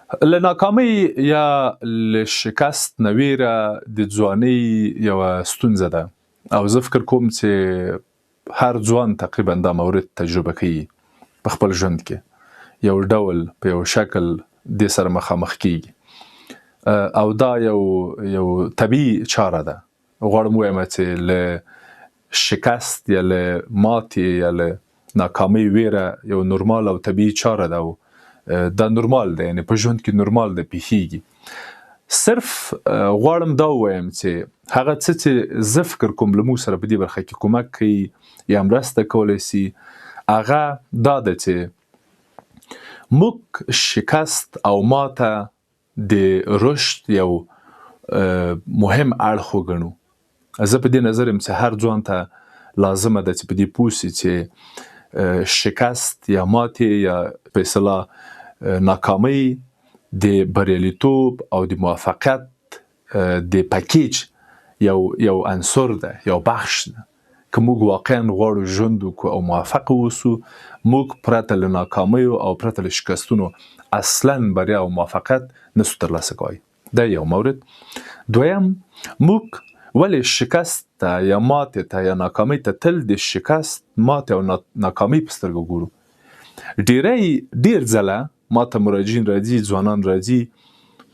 له ناکامۍ یا له شکست نه ویره د ځوانۍ یوه ستونزه ده او زه فکر کوم چې هر ځوان تقریبا دا مورد تجربه کوي په خپل ژوند کې، یو ډول په یو شکل دې سره مخامخ کیږي او دا یو یو طبیعي چاره ده. غواړم ووایم چې له شکست یا له ماتې یا له ناکامۍ ویره یو نورمال او طبیعي چاره ده او دا نورمال ده، یعنی په ژوند کې نورمال ده، پیښیږي. صرف غواړم دا ووایم چې هغه څه چې زه فکر کوم له موږ سره په دې برخه کې کمک کوي یا مرسته کولی سي، هغه دا ده چې موږ شکست او ماته د رشد یو مهم اړخ وګڼو. زه په دې نظر یم چې هر ځوان ته لازمه ده چې په دې پوه سي چې شکست یا ماتې یا په اصطلاح ناکامۍ د بریالیتوب او د موفقیت د پکیج یو یو عنصر ده، یو بخش ده. که موږ واقعا غواړو ژوند وکړو او موفق اوسو، موږ پرته له ناکامیو او پرته له شکستونو اصلا بریا او موفقیت نسو ترلاسه کوی. دا یو مورد. دویم، موږ ولې شکست ته یا ماتې ته یا ناکامۍ ته تل د شکست، ماتې او ناکامۍ په سترګه ګورو؟ ډیری ډیر ځله ما ته مراجعین راځي، ځوانان راځي،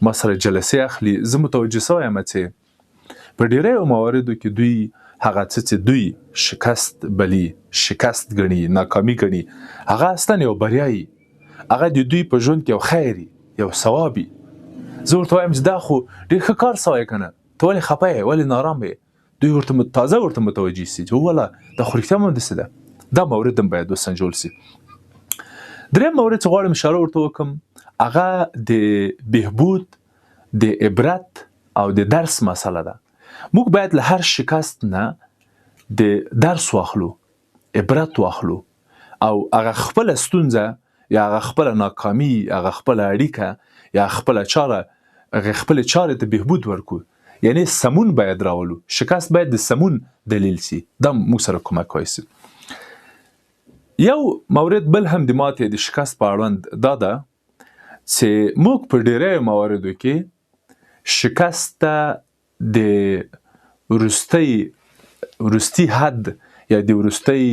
ما سره جلسې اخلي، زه متوجه سوی یم چې په ډیریو مواردو کې دوی هغه څه چې دوی شکست بلی، شکست ګڼي، ناکامي ګڼي، هغه اصلا یو بریا وي، هغه د دوی په ژوند کې یو خیر وي، یو ثواب وي. زه ورته وایم چې دا خو ډیر ښه کار سوی که نه، ته ولې خپه یې، ولې نارام یې؟ دوی ورته تازه ورته متوجه سي چې ولا دا خو رښتیا هم داسې ده. دا مورد هم باید وسنجول سي. دریم مورد چې غواړم اشاره ورته وکړم، هغه د بهبود، د عبرت او د درس مسله ده. موږ باید له هر شکست نه د درس واخلو، عبرت واخلو او هغه خپله ستونزه یا هغه خپله ناکامي، هغه خپله اړیکه یا خپله چاره، هغه خپلې چارې ته بهبود ورکړو، یعنی سمون باید راولو. شکست باید د سمون دلیل سي، دا موږ سره کمک کوي سي. یو مورد بل هم د ماتې د شکست په اړوند دا ده چې موږ په ډیریو مواردو کې شکست ته د وروستي حد یا د وروستۍ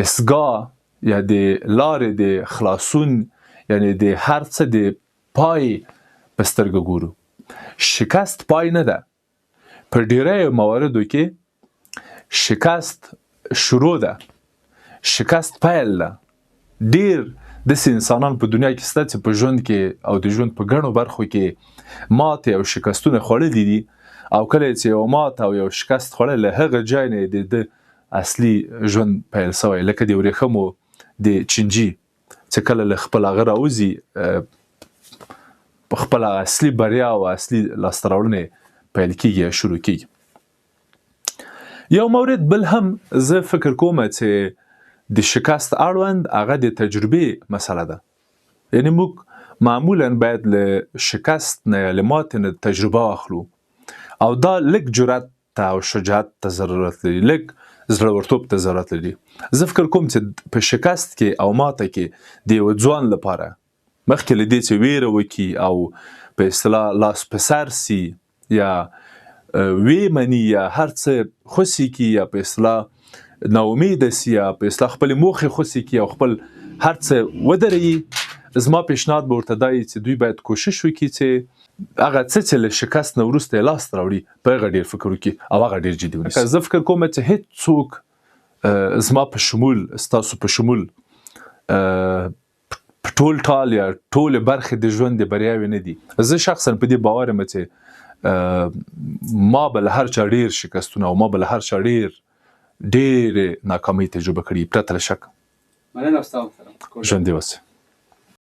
اسګاه یا د لارې د خلاصون، یعنی د هر څه د پای په سترګه ګورو. شکست پای نه ده. په ډیریو مواردو کې شکست شروع ده، شکست پیل ده. ډیر داسې انسانان په دنیا کې شته چې په ژوند کې او د ژوند په ګڼو برخو کې ماتې او شکستونه خوړلي دي، او کله چې یو ماته او یو شکست خوړل، له هغه ځای نه د ده اصلي ژوند پیل سوی، لکه د ورېښمو د چینجي چې کله له خپل هغه راوځي، په خپله اصلي بریا او اصلي لاسته راوړنې پیل کیږي یا شروع کیږي. یو مورد بل هم زه فکر کوم چې د شکست اړوند هغه د تجربې مسله ده. یعنی موږ معمولا باید له شکست نه یا له ماتې نه تجربه واخلو، او دا لږ جرأت ته او شجاعت ته ضرورت لري، لږ زړورتوب ته ضرورت لري. زه فکر کوم چې په شکست کې او ماته کې د یو ځوان لپاره مخکې له دې چې ویره وکړي او په اصطلاح لاس په سر سي یا وی مني یا هر څه خوسي کړي یا په اصطلاح ناامیده سي یا په اصطلاح خپلې موخې خوسي کړي او خپل هر څه ودروي، زما پیشنهاد به ورته دا وي چې دوی باید کوشش وکړي چې هغه څه چې له شکست نه وروسته یې لاسته راوړي په هغه ډېر فکر وکړي او هغه ډېر جدي ونیسي. زه فکر کوم چې هیڅ څوک زما په شمول، ستاسو په شمول، په ټول ټال یا ټولې برخې د ژوند د بریاوې نه دي. زه شخصا په دې باور یم چې ما به له هر چا ډېر شکستونه او ما به له هر چا ډېر ډېرې ناکامۍ تجربه کړي، پرته له شک. مننه استاد محترم. ژوندي اوسئ.